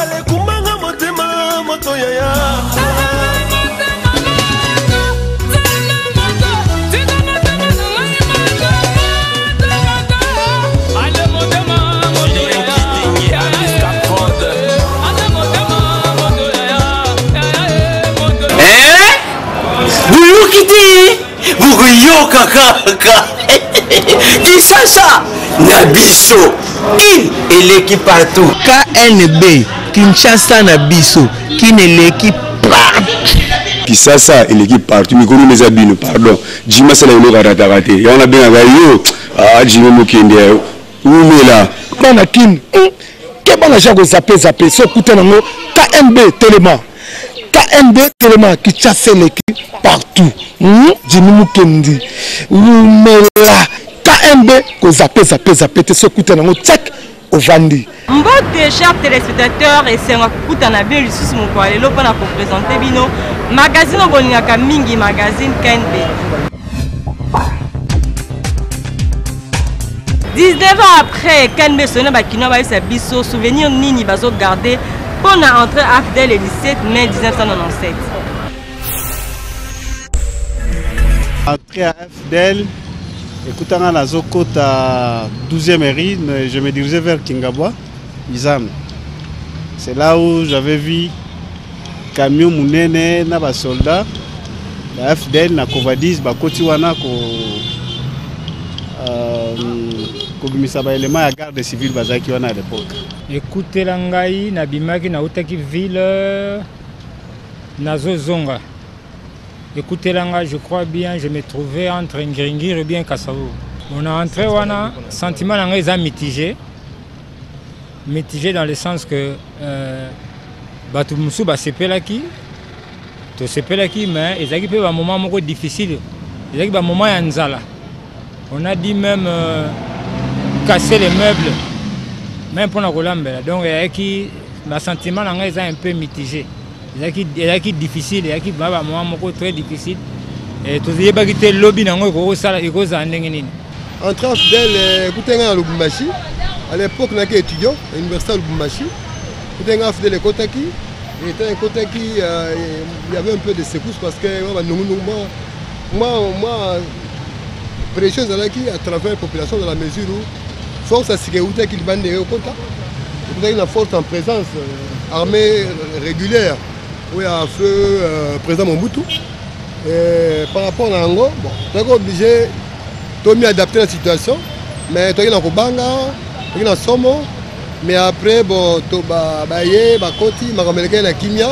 Alekumbanga motema moto yaya. Boyoki te, bokoyoka kaka. Kinshasa na biso, kin eleki partout. KNB, Kinshasa na biso, kin eleki partout. Kisasa eleki partout, mikolo eza bino, pardon. Jima sala eloko arataka te. Yango nabengaka yo, ah Jimmy Mokende, umela. Bana kin, ke bana ja kozape zape, so kuta nango KNB telema. KNB telema, Kinshasa eleki partout. Jimmy Mukendi, umela. KNB kozape zape zape te, so kuta nango check ovandi. Mbote chers téléspectateurs, esengo kokutana bino lisusu mokolo ya lelo mpona kopresente bino magazine oyo bolingaka mingi, magazine KNB. 19 ans après, KNB soni bakinois bayebisa biso souvenir nini bazogarde mpona entrée AFDL le 17 mai 1997. Entrée à AFDL, ekutanga nazokota 12e rythme, je me dirigeais vers Kingabwa, Izam. C'est là où j'avais vu camion munene na ba soldats ba AFDL na Covadis bakoti wana ko kobimisa ba éléments ya garde civile bazalaki wana à l'époque. Ekutela ngai nabimaki nautaki ville nazozonga. Ekutela ngai, je crois bien, je me trouvais entre Ngiri-Ngiri et bien Kasavubu. On a entré wana, sentiment na ngai eza mitigé. Mitigé dans le sens que bato mosusu basepelaki, tosepelaki, mais ezalaki mpe ba moment moko difficile. Ezalaki ba moment ya nzala. On a dit même casser les meubles, même mpona kolambela. Donc ezalaki ba sentiment na ngai eza un peu mitigé. Ezalaki difficile, ezalaki ba ba moment moko très difficile. Et toyebaki te lobi nango ekosala, ekozala ndenge nini. Entrée AFDL, écoutez nga na Lubumbashi. À l'époque naki étudiant à l'université de Lubumbashi. Écoutez nga AFDL ekotaki. Et étant ekotaki, il y avait un peu de secousse parce que moi, bah, moi, moi, moi, pression ezalaki à travers la population dans la mesure où force à sécurité qui bande ekota. Écoutez la force en présence, armée régulière où il y a feu président Mobutu. Et par rapport à Ango, bon, t'es obligé de m'y adapter à la situation, mais t'es dans Kobanga, t'es dans Somo, mais après, bon, to ba, ba ye, ba koti, ma kameleke na kimia,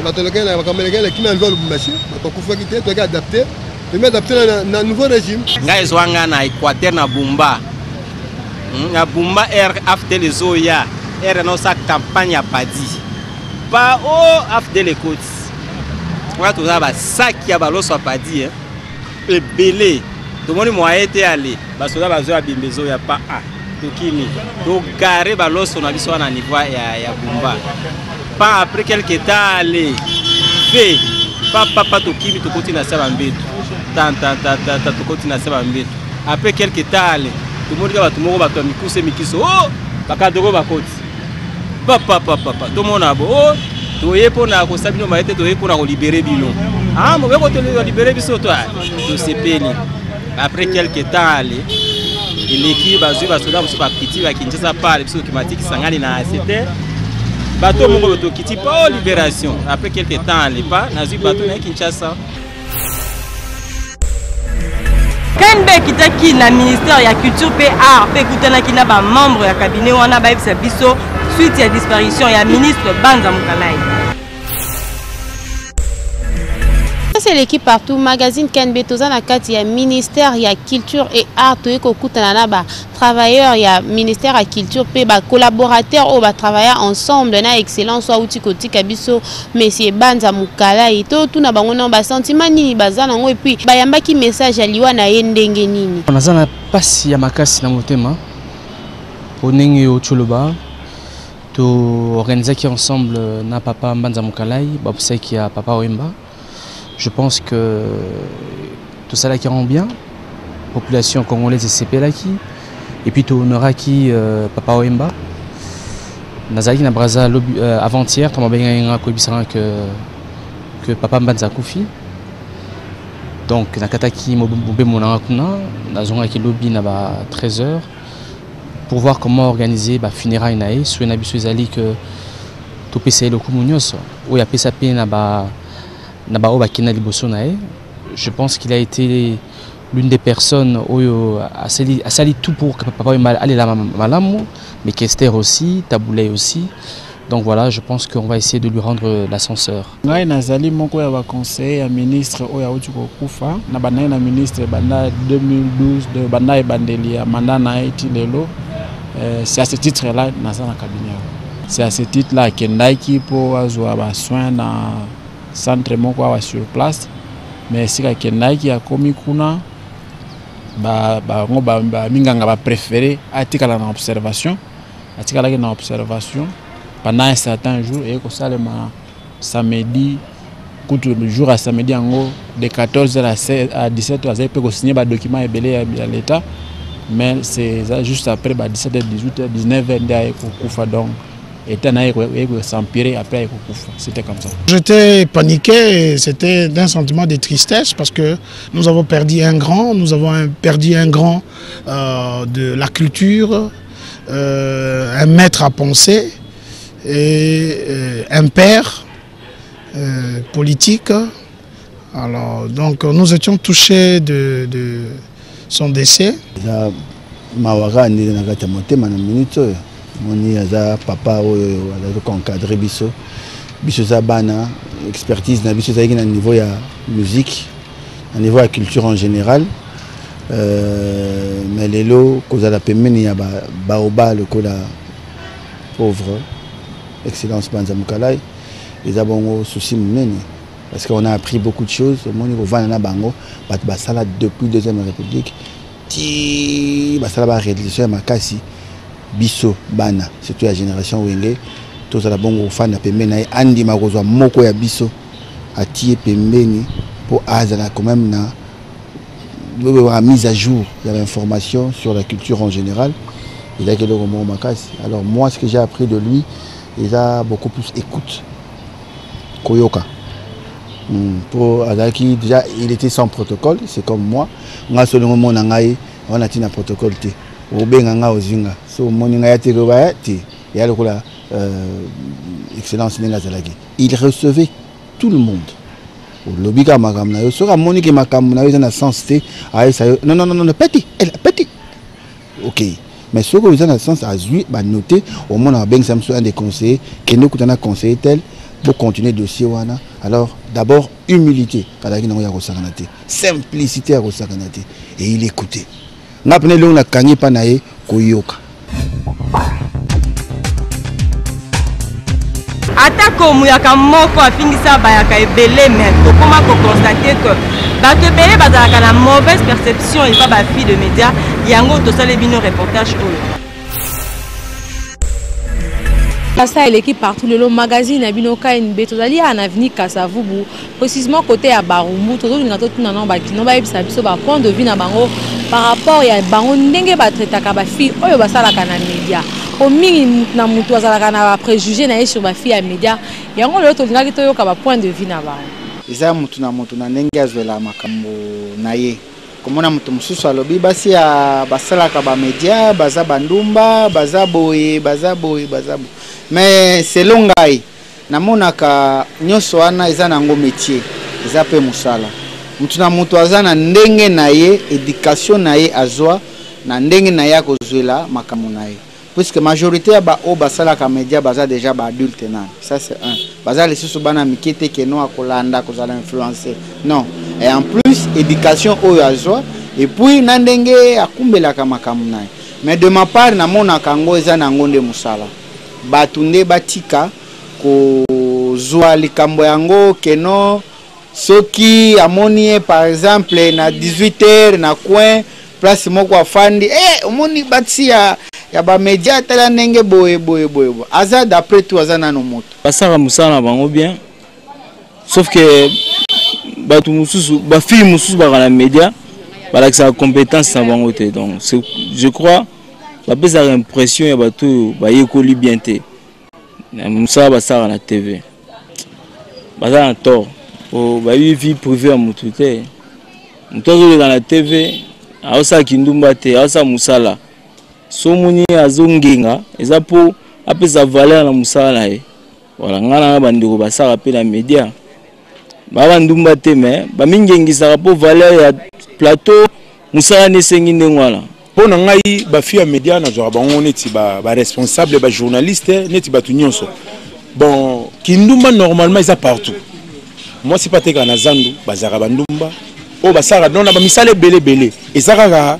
ba toleke na, ma kameleke na kimia nzo Lubumbashi, ba to kufa kite, t'es adapté, t'es mis adapté na nouveau régime. Nga ezwanga na Équateur na Bumba. Na Bumba R AFDL ezoya, R na sa campagne ya Padi. Pa o AFDL ekoti. Wana toza ba saki ya baloso ya Padi, hein. Ebele. Tomoni moyen te ale. Basoda bazo ya bimbezo ya pa a. Tokimi. To gare baloso na biso wana niveau ya Bumba. Pa après quelque temps ale. Fe. Pa pa pa tokimi tokoti na saba mbeto. Tan tan tan tan tan tokoti na saba mbeto. Après quelque temps ale. Tomoni ka bato moko bato ya mikuse mikiso. Oh! Bakadoko bakoti. Pa pa pa pa pa. Tomona bo. Oh! Toye mpona kosala bino mayete, toye mpona kolibere bino. Ah, mobe ko tole libere biso to. Tosepeli. Après quelque temps ale, eleki bazwi basoda mosusu bakiti ba Kinshasa pale biso tokimati Kisangani na ACT. Bato moko tokiti pa oh, libération. Après quelque temps ale pa nazwi bato na Kinshasa. KNB ekitaki na ministère ya culture pe art pe ekutanaki na ba membre ya cabinet wana bayebisa biso suite ya disparition ya ministre Banza Mukalai. C'est l'équipe partout magazine KNB toza na kati ya ministère ya culture et art toye kokutana na ba travailleurs ya ministère ya culture pe ba collaborateurs oyo ba travailler ensemble na excellence oyo auti kotika biso monsieur Banza Mukalai. To tuna bango na ba sentiment nini baza nango et puis bayambaki message ya liwa na ye ndenge nini. Naza na pasi ya makasi na motema po ndenge oyo toloba to organisaki ensemble na papa Banza Mukalai babusaki ya papa Wemba. Je pense que tout ça là qui rend bien, population congolaise et CPLaki, et puis tout honoraki papa Wemba. Nazalaki na Brazza lobi euh, avant-hier, tango babengaki nga koyebisa nga que que papa Mbanza akufi. Donc nakataki mobembo na nga kuna, nazongaki lobi na ba 13 heures pour voir comment organiser ba funérailles na ye. Souhait na biso ezali que topesa ye lokumu nyonso oyo apesa mpe na ba na baoyo bakenda liboso na ye. Je pense qu'il a été l'une des personnes oyo asali, asali tout pour que papa oyo alela malamu, mais Kester aussi, Taboulay aussi. Donc voilà, je pense qu'on va essayer de lui rendre l'ascenseur. Ngai nazali moko ya ba conseiller ya ministre oyo awuti kokufa na bandaki na ministre banda 2012 de banda ebandeli ya mandat na ye ti lelo. Euh, c'est à ce titre là naza na cabinet. C'est à ce titre là akendaki mpo azwa ba soins na centre moko awa sur place mais esika akendaki akomi kuna bango ba, ba, minganga ba préféré atikala na observation atikalaki na observation pendant un certain jour eye kosalema samedi kutu jour ya samedi yango de 14 h à 17 h azali mpe kosigne badocument ebele ya, ya l'état mais c'est juste après ba 17 h 18 h 19 h nde aye kokufa donc état na ye s'empirer après aye kokufa c'était comme ça. J'étais paniqué, c'était d'un sentiment de tristesse parce que nous avons perdu un grand, nous avons perdu un grand euh, de la culture, euh, un maître à penser et euh, un père euh, politique. Alors, donc nous étions touchés de, de son décès. eza mawa kaka ndenge na kati ya motema na minute oyo moni aza papa oyo azali koencadre biso biso eza bana expertise na biso ezalaki na niveau ya musique na niveau ya culture en général euh, mais lelo kozala pembeni ya baoba lokola pauvre excellence banza mokalai eza bongo souci monene parce qu'on a appris beaucoup de choses omoni kovanda na bango bato basala depuis deuxième république ti basala baréalisation ya makasi biso bana surtout ya génération wenge tozala bongo kofanda pembeni na ye andima kozwa moko ya biso atie pembeni mpo azala quand même na la mise à jour ya l'information sur la culture en général ezalaki eloko moko makasi alors moi ce que j'ai appris de lui eza beaucoup plus écoute koyoka mpo hmm, azalaki déjà il était sans protocole c'est comme moi nga solingo omona ngai wana ntina protocole te obenga nga ozwi nga so omoni ngai ya te loba ya te ya lokola euh, excellence ndenge azalaki il recevait tout le monde olobi kaka makambo na yo soki amoni ke makambo na yo eza na sens te ayesa yo non non non peti peti ok mais soki oza na sens azwi banote omona babengisa mosusu un des conseillers kende okuta na conseiller tel bocontinue dossier wana alors d'abord humilité azalaki nango ya kosakana te simplicité ya kosakana te et il écoutait nga mpena elongo nakangi epa na ye koyoka Atako muyaka moko afingisa bayaka ebele mais tokoma ko constater que bato ebele bazalaka na mauvaise perception epa ba filles de média yango tosali bino reportage oyo. Kasa eleki partout lelo magazine na bino KNB tozali awa na avenue Kasavubu précisément côté ya Barumbu tozolinga totuna nao bakino bayebisa biso ba point de vue na bango par rapport ya bango ndenge batraitaka ba fille oyo basalaka na media po mingi na mutu azalaka na ba préjugé na ye sur ba fille ya media yango lelo tolingaki toyoka ba point de vue na bango. Eza mutu na mutu na ndenge azwela makambo na ye. Komona moto mosusu alobi basi ya basalaka ba media baza bandumba baza boye baza boye baza boye mais selon ngai namonaka nyonso wana eza na yango métier eza mpe mosala moto na moto aza na ndenge na ye education na ye azwa na ndenge na ye akozwela makambo na ye puisque majorité ya ba oyo basalaka media baza déjà ba adulte nanu ça c'est un baza lisusu bana mike te ke no akolanda kozala influence non et en plus éducation oyo azwa et puis na ndenge akumbelaka makambo na ye mais de ma part namonaka yango eza na yango nde mosala bato nde batika kozwa likambo yango keno Soki amoni ye par exemple na 18 heures na coin place moko afandi eh omoni basi ya ya ba media tala ndenge boye boye boye boye aza d'après tout aza nano moto. Basalaka mosala na bango bien sauf que bato mosusu ba fille mosusu baka na media balakisaka compétence na bango te donc je crois bapesaka impression ya bato oyo bayekoli bien te. Na mosala basalaka na tv baza na tort po bayebi vie privée ya motu te. Motu azoleka na tv aosala kindumba te, aosala mosala. So omoni ye azongenga eza po apesa valeur na mosala na ye. Voilà, ngai na bandeko basalaka mpe na media baa bandumba te, mais bamingengisaka mpo valeur ya plateau mosala nde esengi ndenge wana. Mpo na ngai bafille ya media nazwaka bango neti baresponsable, ba bajournaliste, neti bato nyonso. Bon, kindumba normalement eza partout. Mwasi mpe atekaka na zandu, bazalaka bandumba oyo basalaka don na bamisala ebele ebele. Eza kaka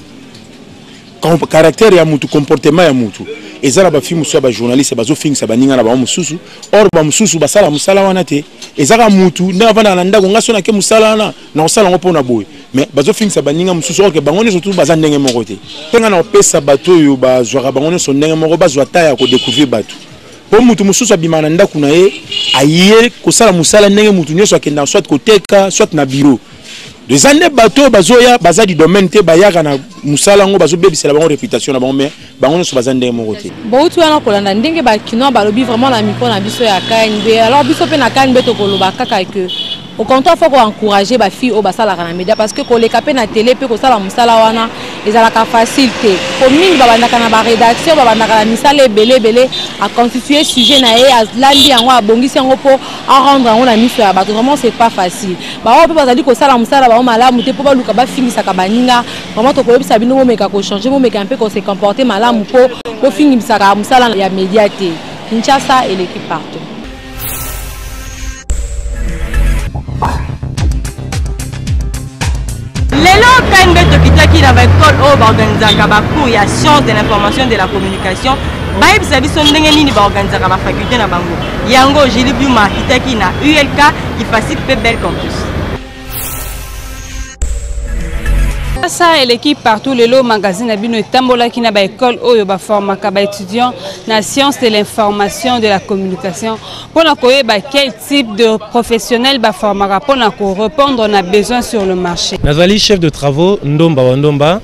caractère ya mutu, comportement ya mutu. Eza na bafille mosusu ya bajournaliste bazofingisa baninga na bango mosusu, or bamosusu basala mosala wana te. Eza kaka mutu ndenge avandaka na ndako. Ngai so nake mosala wana na kosala yango mpona boye, mais bazofingisa baninga mosusu, or ke bango nyonso tu baza ndenge moko te. Mpe ngai na kopesa bato oyo bazwaka bango nyonso ndenge moko, bazwa ta ya kodécouvrir bato, mpo mutu mosusu abimaka na ndako na ye aye kosala mosala ndenge mutu nyonso akendaka, soit koteka, soit na bureau. Eza nde bato oyo bazoya baza du domaine te, bayaka na mosala yango, bazobebisela bango réputation na bango, mais bango nyonso baza ndenge moko te. Bouti wana kolanda ndenge bakinois balobi vraiment na micro na biso ya KNB. Alors biso mpe na KNB tokoloba kaka que au contraire, faut koencourager bafille oyo basalaka na média, parce que koleka mpe na télé mpe kosala mosala wana ezalaka facile te. Po mingi babandaka na barédaction, babandaka na misala ebele ebele, aconstitue sujet na ye, alandi yango, abongisi yango mpo arendre yango na miso ya bato. Vraiment, c'est pas facile. Baoyo mpe bazali kosala mosala bango malamu te mpo baluka bafingisaka baninga, vraiment tokoyebisa bino bomeka kochanger, bomeka mpe kose comporter malamu mpo bofingisaka mosala ya média te. Kinshasa eleki partout. Lelo KNB tokitaki na baekole oyo baorganisaka bacours ya science de l'information de la communication, bayebisa biso ndenge nini baorganisaka bafaculté na bango. Yango Julie Biuma akitaki na ULK, IFASIC mpe Bel Campus. Sa eleki partout. Lelo magazine na bino etambolaki na baekole oyo baformaka baétudiant na science de l'information de la communication mpona koyeba quel type de professionnel baformaka mpona korépondre na besoin sur le marché. Nazali chef de travaux Ndomba wa Ndomba,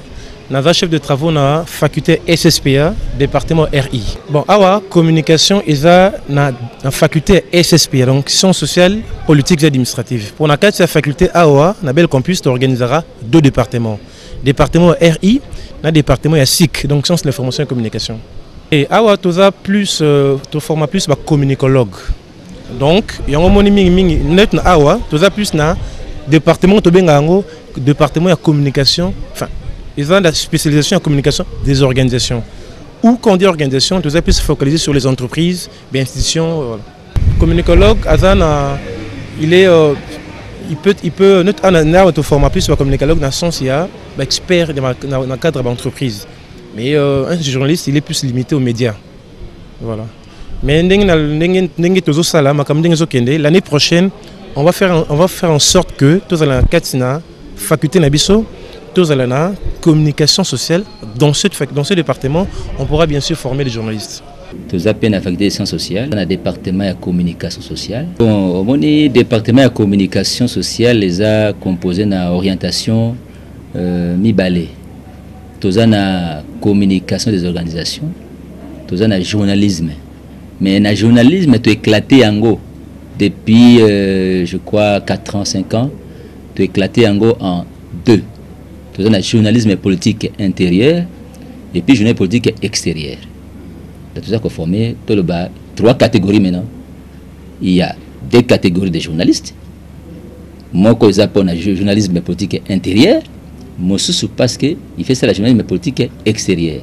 naza chef de travaux na faculté SSPA, département RI. Bon, awa communication eza na faculté SSPA, donc sciences sociales, politiques et administratives. Pour na kati ya faculté awa na Bel Campus, toorganisera deux départements: département RI na département ya SIC, donc sciences de l'information et communication. Et awa toza plus toforma plus bacommunicologue. Donc yango moni mingi mingi net na awa toza plus na département tobenga yango département ya communication, enfin eza la spécialisation ya communication des organisations, ou quand on dit organisation, toza plus focalisé sur les entreprises, les institutions, voilà. Communicologue aza na il est il peut not na toforma plus bacommunicologue na sens ya baexpert na cadre ya baentreprise, mais un journaliste, il est plus limité aux médias, voilà. Mais ndenge na ndenge ndenge tozosala makambo, ndenge ezokende, l'année prochaine on va faire en sorte que tozala na kati na faculté na biso, tozala na communication sociale. Dans ce département, on pourra bien sûr former les journalistes. Toza mpe na faculté de sciences sociales na département ya communication sociale. Bon, omoni, département ya communication sociale eza composé na orientation mibale. Toza na communication des organisations, toza na journalisme. Mais na journalisme, toéclaté yango depuis je crois 4 ans, 5 ans. Toéclaté yango en deux: toza na journalisme politique intérieur et puis journalisme politique extérieur. Donc toza koformer, toloba, trois catégories. Maintenant, il y a deux catégories de journalistes: moko eza mpona journalisme politique intérieur, mosusu parce que il fait ça la journalisme politique extérieur.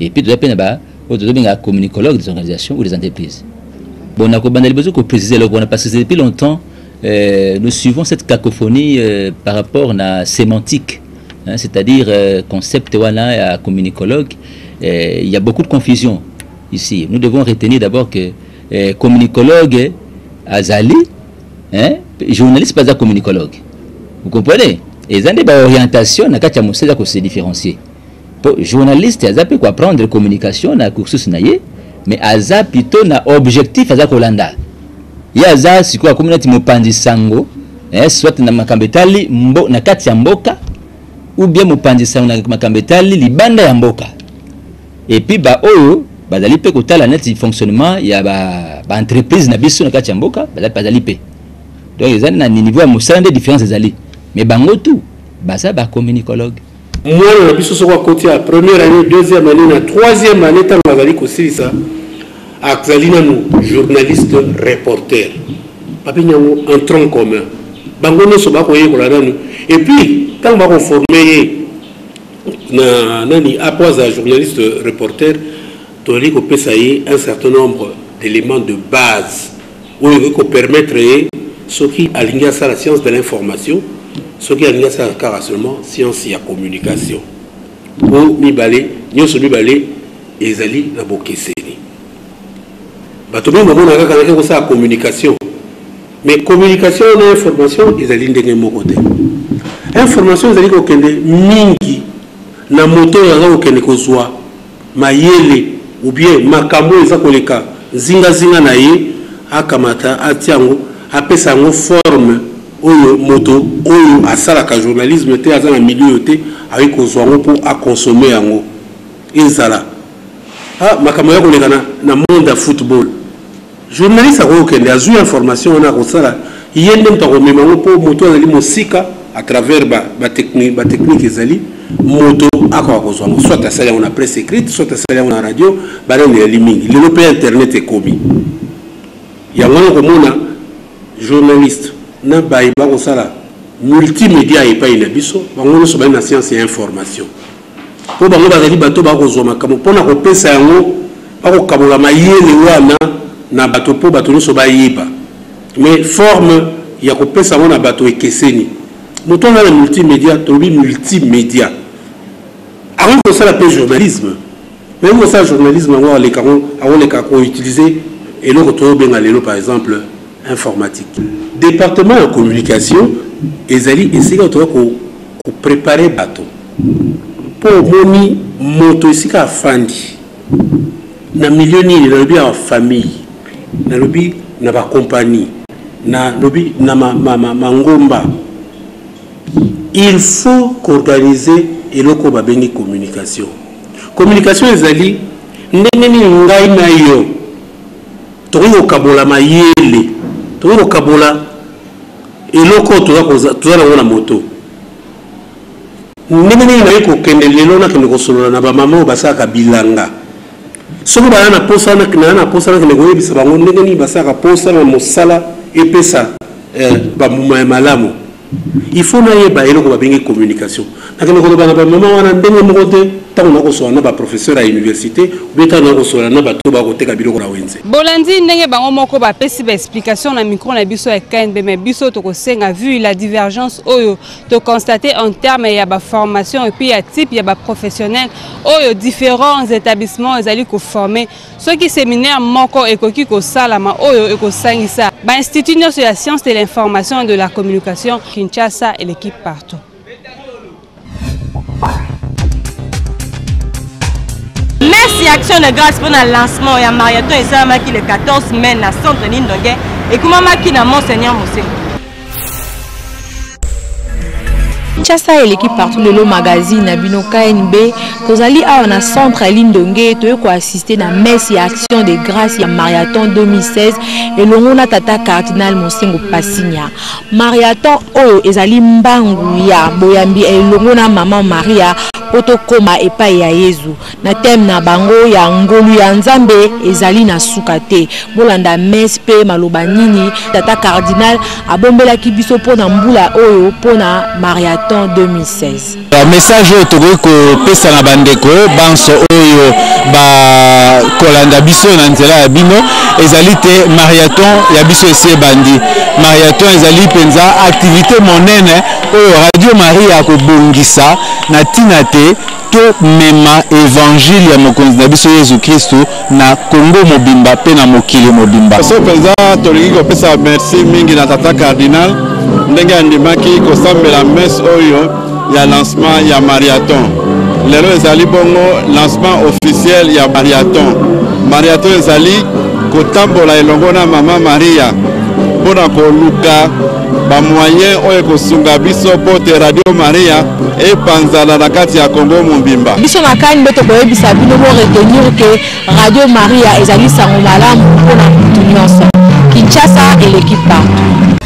Et puis toza mpe na ba oyo tozobengaka communicologue des organisations ou des entreprises. Bon, nakobanda liboso kopréciser eloko wana, parce que depuis longtemps nous suivons cette cacophonie par rapport na sémantique, hein, c'est-à-dire concept wana ya communicologue. Il y a beaucoup de confusion ici. Nous devons retenir d'abord que communicologue azali, hein, journaliste pas communicologue, vous comprenez? Eza nde baorientation na kati ya mosala ya kose différencier, po journaliste aza mpe koapprendre communication na cursus na ye, mais aza plutôt na objectif aza kolanda. Ye aza sikoyo akomi neti mopanzi sango, soit na makambo etali na kati ya mboka ou bien mopanzi sango na makambo etali libanda ya mboka. Et puis baoyo Bazali mpe kotala neti fonctionnement ya ba, ba entreprise na biso na kati ya mboka, bazali bazali mpe. Donc eza na niveau ya mosala nde différence ezali. Mais bango tout baza ba communicologue. Mwana na biso soko akoti ya première année, deuxième année na troisième année, ntango azali kosilisa azali nanu journaliste reporter, babengi yango en tronc commun. Bango nyonso bakoyekola nanu, et puis ntango bakoforme ye na nani apo azala journaliste reporter, tozali kopesa ye un certain nombre d'éléments de base oyo ekoki kopermettre ye soki alingi asala science de l'information, soki alingi asala kaka seulement science ya communication, po mibale nyonso mibale ezali na bokeseni. Bato mingi bamona kaka nake kosala communication, mais communication na information ezali ndenge moko te. Information ezali kokende mingi na moto oyo aza kokende kozwa mayele ou bien makambo oyo eza koleka zingazinga na ye, akamata atia yango, apesa yango forme oyo moto oyo asalaka journalisme te, aza na milieu oyo te, akoki kozwa yango mpo akonsome yango. Ezala ah, makambo ya koleka na, na monde ya football, journaliste akoki kokende azwi information wana, akosala ye nde moto akomema yango mpo moto azali mosika à travers batechnique ba ba ezali moto akoka kozwa yango, soit asali yango na presse écrite, soit asali yango na radio. Banani ezali mingi lelo, mpe internet ekomi yango wana komona journaliste na baye bakosala multimédia epai na biso, bango nyonso bali na science ya information, mpo bango bazali bato bakozwa makambo mpo na kopesa yango, bakokabola mayele wana na bato mpo bato nyonso bayeba. Mais forme ya kopesa yango na bato ekeseni. Moto aza na multimédia, tolobi multimédia, akoki kosala mpe journalisme, mais akoki kosala journalisme yango aleka akoleka koutilize eloko toyobenga lelo par exemple informatique. Département ya communication ezali esika toza koprepare bato mpo omoni moto esika afandi na milieu nini, nalobi ya famille, nalobi na bakompagnie, nalobi na mangomba ma, ma, ma il faut koorganize eloko babengi communication. Communication ezali ndenge nini ngai na yo tokoki kokabola mayele, tokoki kokabola eloko oyo toza nango na moto. Ndenge nini naye kokende lelo nakende kosolola na bamama oyo basalaka bilanga, soki baya na posa, naya na posa nakende koyebisa bango ndenge nini basalaka posa na mosala epesa eh, bambuma ya malamu. Il faut nayeba eloko babengi communication. Nakende koloba na bamama wana ndenge moko te ntango nakosolola na baprofesseur ya université oubien ntango nakosolola na bato bakoteka biloko na wenze. Bolandi ndenge bango moko bapesi baexplication na micro na biso ya KNB, mais biso tokosenga, vu la divergence oyo toconstate en terme ya baformation et puis ya type ya baprofessionnel oyo différents établissements ezali koforme, soki séminaire moko ekoki kosalama oyo ekosangisa bainstitut nyonso ya science de l'information et de la communication, Kinshasa eleki partout. Messe ya Action de Grâce mpo na lancement ya marathon esalamaki le 14 mai na centre Lindonge, ekumamaki na Monseigneur Mosengo. Kinshasa eleki partout lelo magazine na bino KNB, tozali awa na centre ya Lindonge, toye koassiste na messe ya Action de Grâce ya marathon 2016 elongo na tata cardinal Mosengo Pasinya. Marathon oyo ezali mbangu ya boyambi elongo na mama Maria mpo tokoma epai ya Yezu na thème na bango ya ngolu ya Nzambe ezali na suka te. Bolanda messe mpe maloba nini tata cardinal abombelaki biso mpo na mbula oyo mpo na marathon 2016. Message oyo tokoki kopesa na bandeko banso oyo bakolanda biso na nzela ya bino ezali te marathon ya biso esi ebandi. Marathon ezali mpenza activité monene oyo Radio Maria akobongisa na ntina te tomema evangile ya mokonzi na biso Yesu Kristu na Congo mobimba mpe na mokili mobimba. So mpenza tolingi kopesa merci mingi na tata cardinal ndenge andimaki kosambela messe oyo ya lancement ya marathon. Lelo ezali bongo lancement officiel ya marathon. Marathon ezali kotambola elongo na mama Maria. mpo na koluka bamoyen oyo ekosunga biso mpo te Radio Maria epanzana na kati ya Congo mobimba. Biso na KNB tokoyebisa bino bo retenir que Radio Maria ezali sango malamu mpo na mutu nyonso. Kinshasa eleki partout.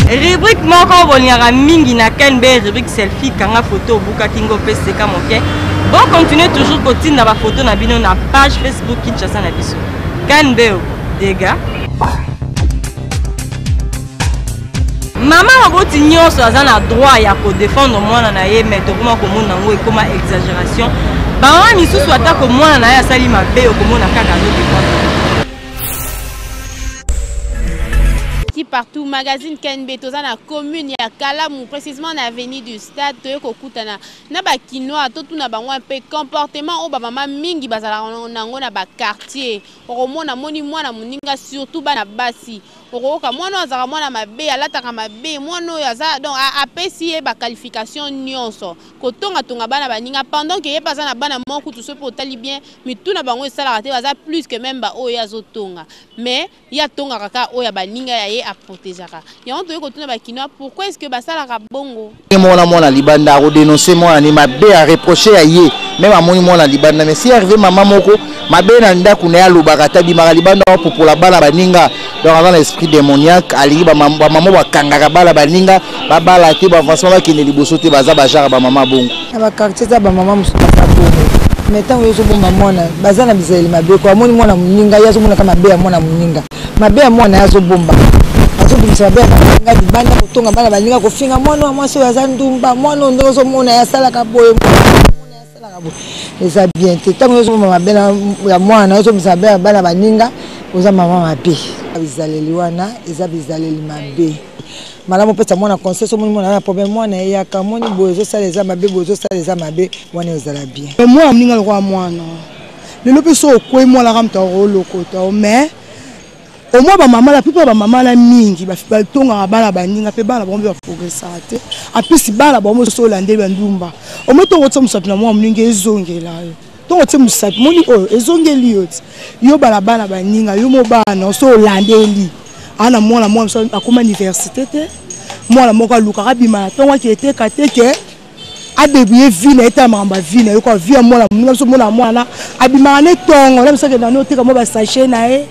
Rubrique moko bolingaka mingi na KNB, rubrique selfie, kanga photo obuka kingo pe seka moke. Bo continuer toujours kotinda ba photo na bino na page Facebook Kinshasa na biso. KNB dega. Mama moboti nyonso aza na droit ya kodefendre mwana na ye, mais tokoma komona yango ekoma exagération. Bamama misusu atako mwana na ye asali mabe, okomona kaka azodefendre. Partout magazine KNB toza na commune ya Kalamu, précisément na avenue du Stade. Toye kokutana na ba Kinois, totuna bango un peu comportement oyo ba mama mingi bazalaka nango na ba quartier. Okomona moni mwana moninga, surtout bana basi, okoyoka mwana oyo azalaka mwana mabe, alataka mabe, mwana oyo aza donc apesi ye ba qualification nyonso, kotongatonga bana baninga pendant que ye mpe aza na bana moko kutu. Soki mpe otali bien, mitu na bango esalaka te, baza plus que même ba oyo ye azotonga, mais ye atongaka kaka oyo ya baninga ya ye aprotegeaka yango. Toyei kotuna bakinois pourquoi est ce que basalaka bongo. Mona mwana libanda akodénonce mwana ni mabe, areproche ya ye même amoni mwana libanda. Mais si arrive mama moko mabe na ndako na ye, alobaka ata abimaka libanda apopola bana baninga. Donc aza na esprit démoniaque, alingi bamama bakangaka bana baninga babala te, baavancement bakende liboso te. Baza bajare bamama bongo. Na baquartier eza bamama mosusu baza bongo, mais ntango yo ozobomba mwana, baza na bizaleli mabe ko amoni mwana moninga, ye azomonaka mabe ya mwana moninga, mabe ya mwana ye azobomba, azobimisa mabe ya baninga libanda, kotonga bana baninga, kofinga mwana wa mwasi oyo aza ndumba, mwana oyo ndenge ozomona ye asalaka boye, asalaka boye, eza bien te. Ntango yo ozobomba mabe ya mwana, ozobimisa mabe ya bana baninga, oza mama mabe. Bizaleli wana eza bizaleli mabe. Malamu opesa mwana conseil. So omoni mwana na problème, mwana eyaka, omoni boye ozosala eza mabe, boye ozosala eza mabe, wana ezala bien. Mwana moninga lokola mwana lelo mpe so okwei, mwana kaka moto akolokota. Mais au moins bamama, la plupart bamama na mingi batongaka bana baninga mpe bana bango mpe baprogresaka te. En plus bana bango mosusu olandeli bandumba. Omoi ntongo otia mosapi na mwana moninga, ezongela yo. Ntongo otie mosapi, moni oyo ezongeli yo ti yo bala bana baninga yo mo bana so olandeli ana mwana mwana mosusu akoma université te. Mwana moko alukaka abima na ntongo, ake eteka te ke adébrouille vie na ye, tala makambo ya vie na ye kwa vie ya mwana moninga biso. Mona mwana abimaka ne ntongo na biso, akenda ne oteka mwa basachet na ye.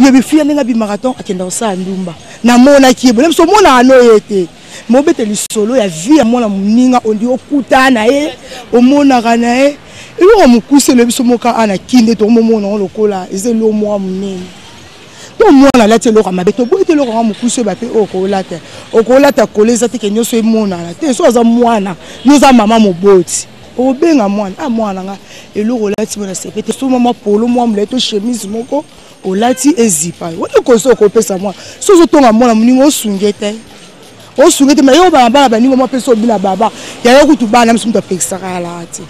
Yebi fia ndenge abimaka ntongo, akenda kosala ndumba. Namonaki ye boye biso, omonaka no ye te, mobete lisolo ya vie ya mwana moninga, ondi okutana na ye, omonaka na ye eloko mokuse. Elobi biso moka ana kinde tokomomona yango lokola eza eloko moko monene. To mwana alati eloko ya mabe, toboyi te eloko yango mokuse oyo bape oyo okolata, okolata kole eza te ke nyonso emonana te. So aza mwana, yo oza mama moboti, okobenga mwana: a mwana nga, eloko olati mona sepe te. So mwa polo mwa molai to chemise moko olati ezipa yo, wana koso okopesa mwana. So ozotonga mwana moninga, osunge te, osunge te. Mais yo bana bana baninga mwa mpe so obina baba yayo kutu bana miso moto apekisaka yalaka te.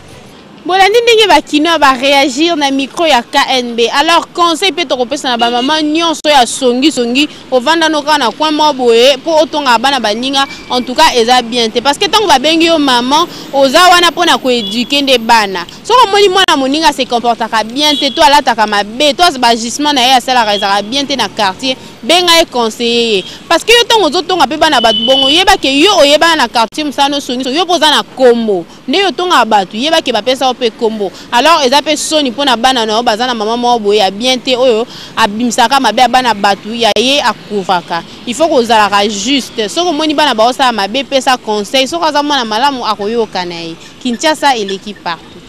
Bolandi ndenge bakinois baréagir na micro ya KNB. Alors conseil mpe tokopesa na bamama nyonso ya songisongi, ovanda no kaka na coin moko boye mpo otongaka bana baninga, en tout cas eza bien te, parce que ntango babengi yo mama, oza wana mpona koéduquer nde bana. Soki omoni mwana moninga se comportaka bien te, to alataka mabe, to baagissement na ye asalaka ezalaka bien te na quartier, benga ye, conseiller ye. Parce que yo ntango ozotonga mpe bana bato bongo, oyebake yo oyebana na quartier, mosala no songiso, yo mpo oza na kombo nde yo otongaka bato, yebake bapesa yo mpe kombo. Alors eza mpe soni mpona bana na yo baza na mama moko boye ya bien te, oyo abimisaka mabe ya bana bato ya ye akouvraka. Il faut kozalaka juste. Soki omoni bana baosala mabe, pesa conseil. Soki aza mwana malamu, akoyoka na ye. Kinshasa eleki partout.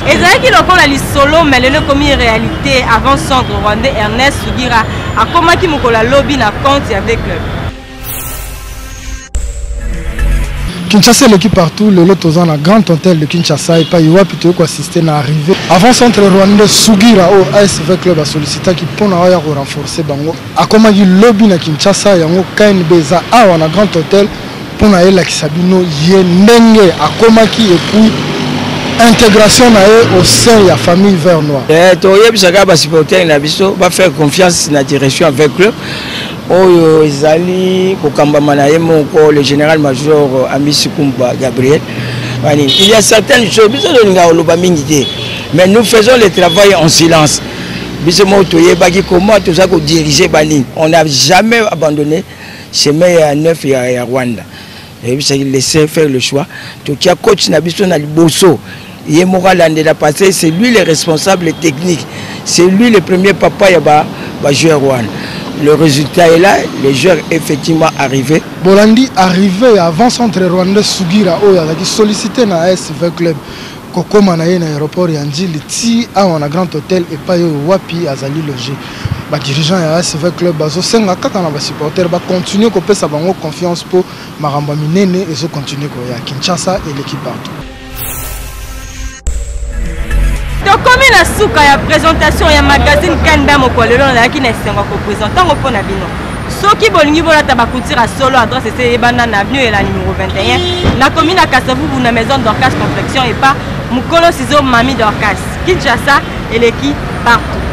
Ezalaki lokola lisolo, mais lelo ekomi réalité. Avant centre rwandais Ernest Sugira akomaki mokolo alobi na compte ya V Club. Kinshasa eleki partout. Lelo toza na Grand Hôtel de Kinshasa, epai wapi toyei koassiste na arrivée avant centre rwandais Sugira, oyo ASV Club asollicitaki mpona oya korenforce bango. Akomaki lobi na Kinshasa. Yango KNB eza awa na Grand Hôtel mpona elakisa bino ye ndenge akomaki et puis intégration na ye au sein ya famille vert noir. Eh, toyebisaka basupporter na biso bafaire confiance na direction ya V Club oyo ezali kokambama na ye moko le général major Amisi Kumba Gabriel. Bani, il y a certaines choses biso tolingaka koloba mingi te. Mais nous faisons le travail en silence. Biso moko toyebaki comment toza kodiriger banini. On n'a jamais abandonné chemin ya neuf ya, ya Rwanda. Eyebisaki laisser faire le choix. Totia coach na biso na liboso. Ye moko alandela parce que c'est lui le responsable technique. C'est lui le premier papa ya ba, ba joueur wana. Le résultat est là, les joueurs effectivement arrivés. Bolandi arrivé avant centre rwandais Sugira oyo azalaki sollicité na ASV Club kokoma na ye na aéroport ya Ndjili ti awa na Grand Hotel epai oyo wapi azali loge. Ba dirigeants ya ASV Club bazosenga kaka na ba supporters ba continuer kopesa bango confiance po makambo ya minene ezo continuer koya. Kinshasa eleki partout. Tokomi na suka ya présentation ya magazine Kanda mokolo lelo nazalaki na esengo ya kopresente yango mpo na bino. Soki bolingi bolata ba couture ya solo, adresse ese eyebana na avenue Ela numéro 21 na commune ya Kasavubu na maison Dorcas Confection epa mokolo sizo Mami Dorcas. Kinshasa eleki partout.